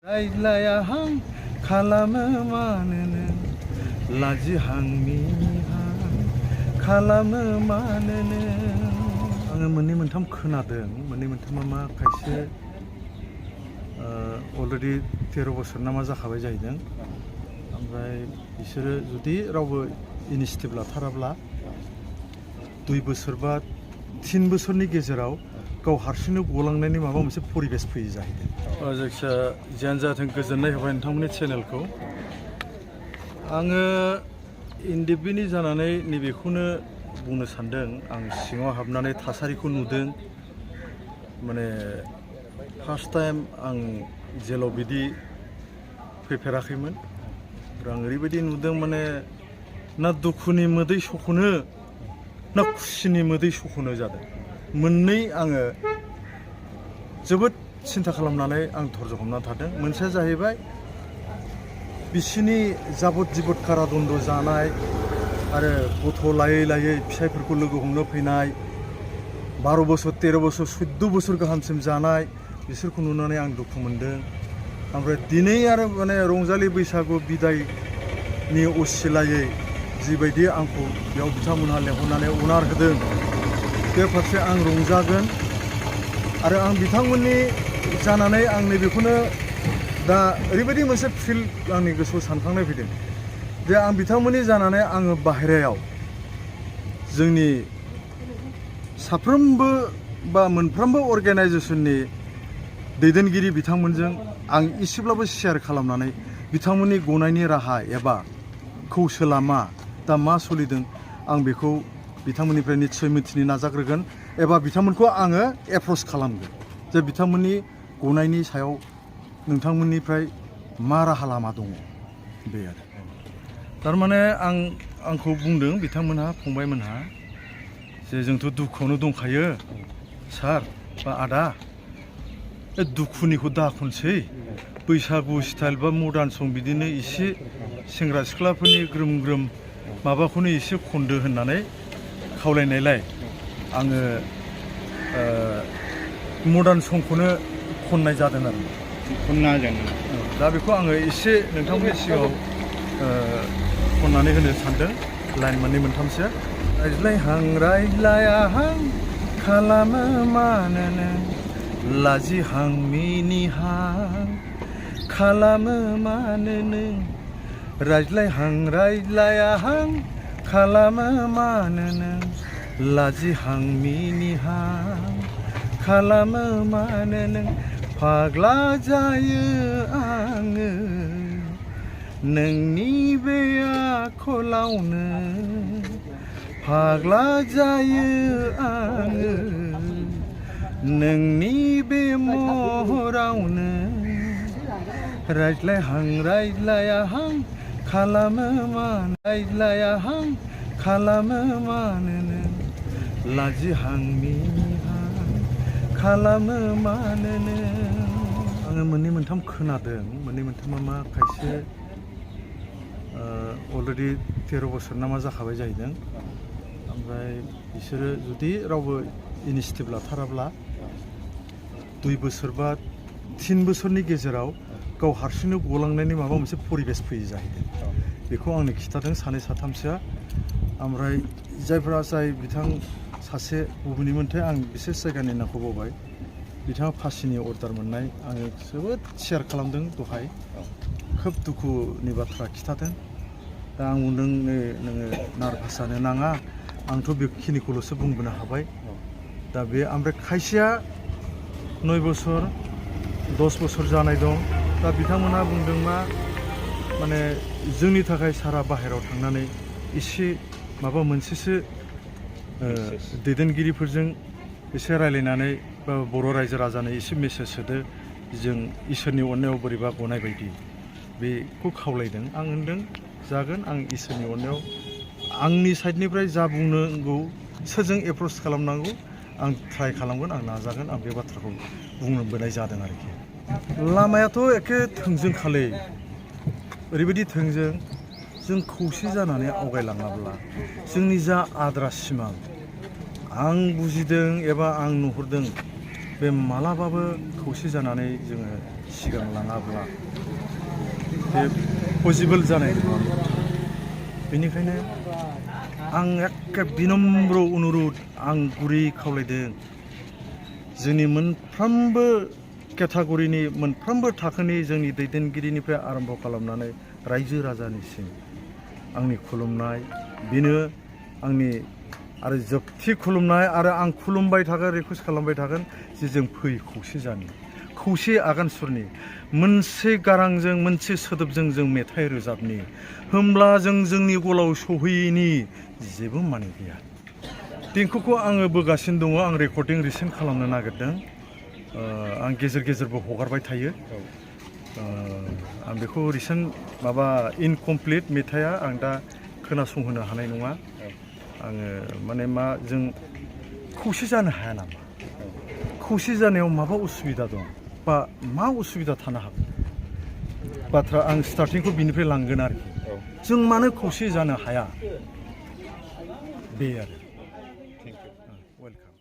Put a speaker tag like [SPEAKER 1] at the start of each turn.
[SPEAKER 1] रायज्लायाहां खालामो मानोनो लाजिहां मिनिहां खालामो मानोनो आङो मोननै मोनथाम खोनादों मोननै मोनथामा मा खायसे अलरेडि 13 बोसोर ना मा जाखाबाय जाहैदों ओमफ्राय बिसोरो जुदि रावबो इनिशिएटिभ लाथाराब्ला 2 बोसोर बा 3 बोसोरनि गेजेराव गाव हारसिंनो गलांनायनि माबा मोनसे परिबेस फैयो जाहैदों जायखिजाया जियानो जाथों गोजोननाय होबाय नोंथांमोननि चेनेलखौ आङो इन्डिपेन्डेन्ट जानानै नैबेखौनो बुंनो सानदों आं सिङाव हाबनानै थासारिखौ नुदों माने फार्स्ट टाइम आं जेलाव बिदि फैफेराखैमोन आं ओरैबायदि नुदों माने ना दुखुनि मोदै सख'नो ना खुसिनि मोदै सख'नो जादों मोननै आङो जोबोद सिन्था खालामनानै आं धर्ज हमनानै थादों मोनसेया जाहैबाय बिसिनि जाबत जिबत कारादन्द जानाय आरो गथ' लायै लायै फिसायफोरखौ लोगो हमनो फैनाय 12 बोसोर 13 बोसोर 14 बोसोर गाहामसिम जानाय बिसोरखौ नुनानै आं दुखु मोनदों ओमफ्राय दिनै आरो माने रंजालि बैसागु बिदायनि असिलायै जिबायदि आंखौ बेयाव बिथांमोनहा लेंहरनानै अनार होदों बे फारसे आं रंजागोन आरो आं बिथांमोननि जानानै आं नैबेखौनो दा ओरैबायदि मोनसे फिल आंनि गोसोआव सानखांनाय फैदों जे आं बिथांमोननि जानानै आङो बाहेरायाव जोंनि साफ्रोमबो बा मोनफ्रोमबो अर्गेनाइजेसननि दैदेनगिरि बिथांमोनजों आं एसेब्लाबो शेयार खालामनानै बिथांमोननि गनायनि राहा एबा कौशला मा दा मा सोलिदों आं बेखौ बिथांमोननिफ्राय निस्सय मिथिनो नाजाग्रोगोन एबा बिथांमोनखौ आङो एप्रच खालामगोन जे बिथांमोननि गनायनि सायाव नोंथांमोननिफ्राय मा राहा लामा दङ बे आरो थारमाने आंखौ बुंदों बिथांमोनहा फंबायमोनहा जे जोंथ' दुखुआवनो दंखायो सार बा आदा दुखुनिखौ दाखनसै बैसागु स्टाइल बा मडार्न सं बिदिनो एसे सेंग्रा सिख्लाफोरनि ग्रोम ग्रोम माबाखौनो एसे खनदो होननानै खावलायनायलाय आङो मडार्न संखौनो खननाय जादों आरो
[SPEAKER 2] खनना होगोन
[SPEAKER 1] दा बेखौ आङो एसे नोंथांमोननि सिगाङाव खननानै होनो सानदों लाइन मोननै मोनथामसो रायज्लायहां रायज्लायाहां खालामो मानोनो लाजिहां मिनिहां खालामो मानोनो रायज्लायहां रायज्लायाहां खालामो मानोनो लाजिहां मिनिहां खालामो मानोनो फाग्ला जायो आङो नोंनि बे आखलावनो फाग्ला जायो आङो नोंनि बे महरावनो रायज्लायहां रायज्लायाहां खालामो मान रायज्लायाहां खालामो मानोनो लाजिहां मिनिहां खालामो मानोनो आङो मोननै मोनथाम खोनादों मोननै मोनथामा मा खायसे अलरेडि 13 बोसोर ना मा जाखाबाय जाहैदों ओमफ्राय बिसोरो जुदि रावबो इनिशिएटिभ लाथाराब्ला 2 बोसोर बा 3 बोसोरनि गेजेराव गाव हारसिंनो गलांनायनि माबा मोनसे परिबेस फैयो जाहैदों बेखौ आंनो खिथादों सानै साथामसोआ ओमफ्राय जायफोरा जाय बिथां सासे बबेनिमोनथाय आं बिसेस जायगानि नामखौ बावबाय बिथाङा फासिनि अर्डार मोननाय आङो जोबोद शेयार खालामदों दहाय खोब दुखुनि बाथ्रा खिथादों दा आं बुंदों नोङो नार्भास जानो नाङा आंथ' बेखिनिखौल'सो बुंबोनो हाबाय दा बे ओमफ्राय खायसेया 9 बोसोर 10 बोसोर जानाय दं दा बिथांमोनहा बुंदों मा माने जोंनि थाखाय सारा बाहेरायाव थांनानै एसे माबा मोनसेसो दैदेनगिरिफोरजों एसे रायलायनानै बा बर' रायजो राजानो एसे मेसेज होदो जों इसोरनि अननायाव बोरैबा गनाय बायदि बेखौ खावलायदों आं होनदों जागोन आं इसोरनि अननायाव आंनि साइडनिफ्राय जा बुंनांगौ सोरजों एप्रच खालामनांगौ आं ट्राइ खालामगोन आं नाजागोन आं बे बाथ्राखौ बुंबोनाय जादों आरोखि लामायाथ' एखे थोंजों खालै ओरैबायदि थोंजों जों खौसे जानानै आवगायलाङाब्ला जोंनि जा आद्रा सिमां आं बुजिदों एबा आं नुहुरदों बे मालाबाबो खौसे जानानै जोङो सिगांलाङाब्ला बे पसिबोल जानाय नङा बेनिखायनो आं एखे बिनम्र अनुरद आं गुरै खावलायदों जोंनि मोनफ्रोमबो केटागरिनि मोनफ्रोमबो थाखोनि जोंनि दैदेनगिरिनिफ्राय आरम्भ खालामनानै रायजो राजानिसिम आंनि खुलुमनाय बेनो आंनि आरो जोबथि खुलुमनाय आरो आं खुलुमबाय थागोन रिकुवेस्ट खालामबाय थागोन जे जों फै खौसे जानि खौसे आगान सुरनि मोनसे गारांजों मोनसे सोदोबजों जों मेथाइ रोजाबनि होमब्ला जों जोंनि गलाव सहैयैनि जेबो माने गैया देंखोखौ आङो बोगासिनो दङ आं रेकर्डिं रिसेन्ट खालामनो नागिरदों आं गेजेर गेजेरबो हगारबाय थायो आं बेखौ रिसेन्ट माबा इनकमप्लिट मेथाइआ आं दा खोनासंहोनो हानाय नङा आङो माने मा जों खौसे जानो हाया नामा खौसे जानायाव माबा उसुबिदा दं बा मा उसुबिदा थानो हागौ बाथ्रा आं स्टार्टिंखौ बिनिफ्राय लांगोन आरोखि जों मानो खौसे जानो हाया बे आरो वेलकाम